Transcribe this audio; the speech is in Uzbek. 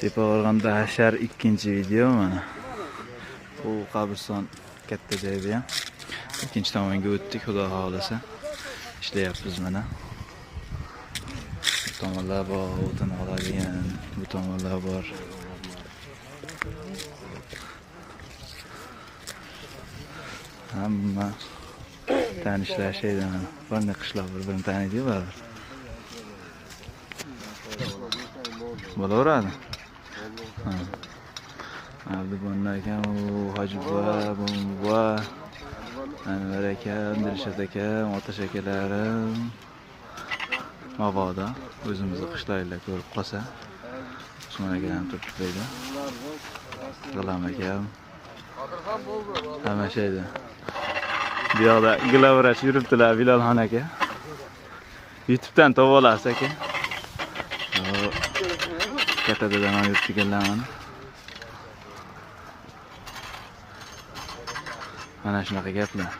Tepaqo'rg'onda hashar ikkinchi video mana. Bu qabriston katta joy bu ham. Ikkinchi tomonga o'tdik, xudo xohlasa. Ishlayapmiz mana. Bu tomonlar bor, o'tin oladigan, bu tomonlar bor. Hamma tanishlar mana. Bir qishloq bir-birini taniydi baribir. Bo'laveradi. Ha. Abdubonna akam, Hoji buva, buva, Anvar akam, Dilshod akam, Otash akalarim. Mabodo o'zimizni qishloqlar ko'rib qolsa, Usmon aka ham turibdi. G'ulam akam. Hamma shayda. Bu yoqda glavvrach yuribdilar Bilolxon aka. YouTube'dan topib olasiz aka. Katta dadam ham yuribdi ekanlar mana. Mana shunaqa gaplar.